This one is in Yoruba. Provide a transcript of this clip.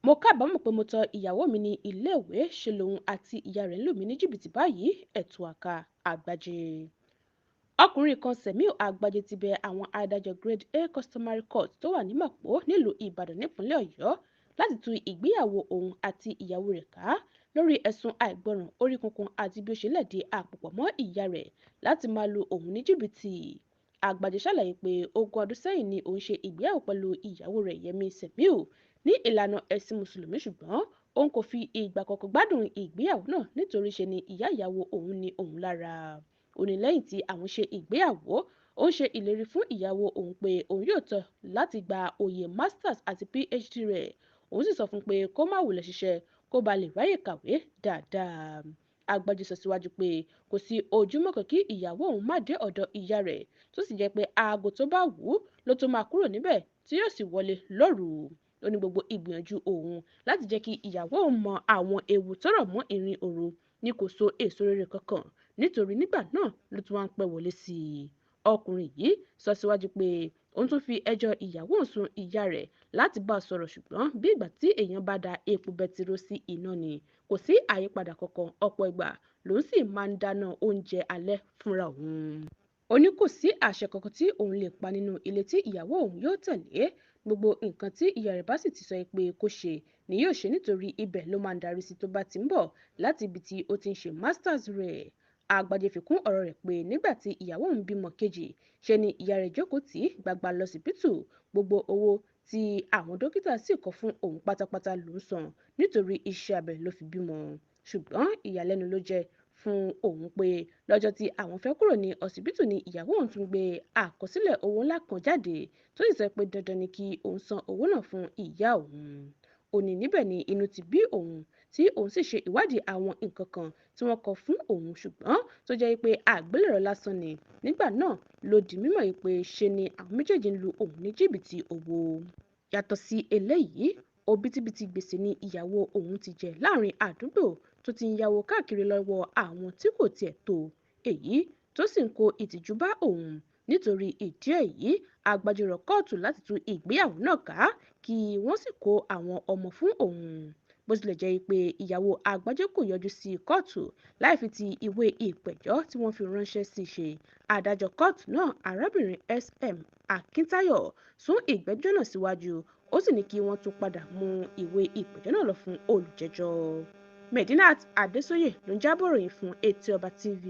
Mo kábàámọ̀ pé mo tọ ìyàwó mi ní iléèwé, ṣe lòun àti ìyá rẹ̀ ń lù mí ní jìbìtì báyìí. Ẹ̀tùàkà Àgbàjẹ. Ọkùnrin kan, Sẹ̀míù Àgbàjẹ, ti bẹ àwọn adájọ́ Grade A Customary Court tó wà ní Mapo nílùú Ìbàdàn nípínlẹ̀ Ọ̀yọ́ láti tú ìgbéyàwó òun àti ìyàwó rẹ̀ ká lórí ẹ̀sùn àìgbọràn orí kunkun àti bí ó ṣe lẹ̀dí àpò pọ̀ mọ́ ìyá rẹ̀ láti máa lu òun ní jìbìtì. Àgbàjẹ ṣàlàyé pé 20 ọdún sẹ́yìn ni òun ṣe ìgbéyàwó pẹ̀lú ìyàwó rẹ̀ Yẹmi Sẹ̀míù ní ìlànà ẹ̀sìn Mùsùlùmí, ṣùgbọ́n òun kò fi ìgbà kankan gbádùn ìgbéyàwó náà nítorí ṣe ni ìyá ìyàwó òun ní òun lára. Ó ní lẹ́yìn tí àwọn ṣe ìgbéyàwó, òun ṣe ìlérí fún ìyàwó òun pé òun yóò tọ́ láti gba oyè masters àti PhD rẹ̀. Òun sì sọ fún un pé kó má wulẹ̀ ṣiṣẹ́ kó ba lè ráyè kàwé dáadáa. Àgbàjẹ sọ síwájú pé kò sí ojúmọ́ kan kí ìyàwó òun má dé ọ̀dọ̀ ìyá rẹ̀, tó sì jẹ́ pé aago tó bá wù ú ló tó máa kúrò níbẹ̀ tí yóò sì wọlé lóru. Ó ní gbogbo ìgbìyànjú òun láti jẹ́ kí ìyàwó òun mọ àwọn ewu tó rọ̀ mọ́ ìrìn òru ní kò so èso rere kankan, nítorí nígbà náà ló tún wá ń pẹ́ wọlé sí i. Ọkùnrin yìí sọ síwájú pé òun tún fi ẹjọ́ ìyàwó òun sun ìyá rẹ̀ láti bá a sọ̀rọ̀, ṣùgbọ́n bí ìgbà tí èèyàn bá da epo bẹtiró sí iná ni, kò sí àyípadà kankan. Ọ̀pọ̀ ìgbà lòun sì máa ń dáná oúnjẹ alẹ́ fúnra òun. Ó ní kò sí àṣẹ kankan tí òun lè pa nínú ilé tí ìyàwó òun yóò tẹ̀lé. Gbogbo nǹkan tí ìyá rẹ̀ bá sì ti sọ pé kó ṣe ni yóò ṣe, nítorí ibẹ̀ ló máa ń darí sí tó bá ti ń bọ̀ láti ibi tí ó ti ń ṣe masters rẹ̀. Àgbàjẹ fi kún ọ̀rọ̀ rẹ̀ pé nígbà tí ìyàwó òun bímọ kejì, ṣe ni ìyá rẹ̀ jókòó tì í gbagba lọ́sibítù. Gbogbo owó tí àwọn dókítà sì kọ fún òun pátápátá ló ń san nítorí iṣẹ́ abẹ ló fi bímọ. Ṣùgbọ́n ìyàlẹ́nu ló jẹ́ fún òun pé lọ́jọ́ tí àwọn fẹ́ kúrò ní ọsibítù ni ìyàwó òun tún gbé àkọsílẹ̀ owó ńlá kan jáde, tó sì sọ pé dandan ni kí òun san owó náà fún ìyá òun. Ó ní níbẹ̀ ni inú ti bí òun, tí òun sì ṣe ìwádìí àwọn nǹkan kan tí wọ́n kọ fún òun, ṣùgbọ́n tó jẹ́ pé àgbélẹ̀rọ lásán ni. Nígbà náà ló di mímọ̀ pé ṣe ni àwọn méjèèjì ń lu òun ní jìbìtì owó. Yàtọ̀ sí eléyìí, òbítíbitì gbèsè ni ìyàwó òun ti jẹ láàrin àdúgbò tó ti ń yáwó káàkiri lọ́wọ́ àwọn tí kò tiẹ̀ tó, èyí tó sì ń kó ìtìjú bá òun. Nítorí ìdí èyí, Àgbàjẹ rọ kóòtù láti tú ìgbéyàwó náà ká kí wọ́n sì kó àwọn ọmọ fún òun. Bó tilẹ̀ jẹ́ pé ìyàwó Àgbàjẹ kò yọjú sí kóòtù láì fi ti ìwé ìpẹ̀jọ́ tí wọ́n fi ránṣẹ́ sí ṣe, adájọ́ kóòtù náà, arábìnrin SM Akíntayọ̀, sún ìgbẹ́jọ́ náà síwájú, ó sì ní kí wọ́n tún padà mú ìwé ìpẹ̀jọ́ náà lọ fún olùjẹ́jọ́. Medinat Adesoye ló ń jábọ̀ ròyìn fún Etí Ọba TV.